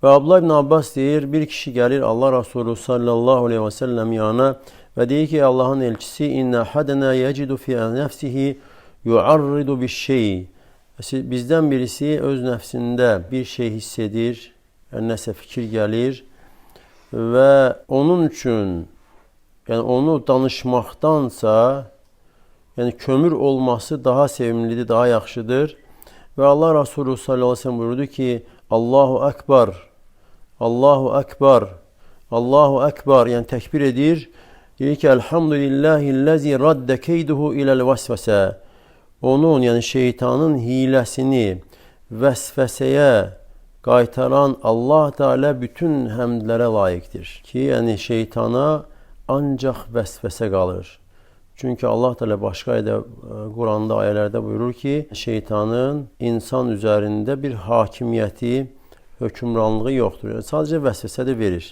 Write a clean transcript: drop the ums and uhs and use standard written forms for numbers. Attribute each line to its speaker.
Speaker 1: Və Abdullah ibn Abbas deyir, bir kişi gəlir Allah Resulü sallallahu aleyhi və səlləm yanına və deyir ki, Allahın elçisi inna hadana yecidu fi nefsihi yuarridu bir şey. Bizdən birisi öz nəfsində bir şey hiss edir, yəni nəsə fikir gəlir və onun üçün, yəni onu danışmaqdansa, yəni kömür olması daha sevimlidir, daha yaxşıdır. Və Allah Resulü sallallahu aleyhi ve sellem buyurdu ki, Allahu Ekber, Allahu Ekber, Allahu Ekber, yəni təkbir edir. Deyir ki, Elhamdülillahillezî radde keyduhu iləl vesvese. Onun, yəni şeytanın hiləsini vəsvəsəyə qaytaran Allah Teala bütün həmdlərə layiqdir. Ki, yəni şeytana ancaq vəsvəsə qalır. Çünki Allah Teala başqa ayədə Quranda ayələrdə buyurur ki, şeytanın insan üzərində bir hakimiyyəti, hökmranlığı yoxdur. Yəni sadəcə vəsvəsə də verir.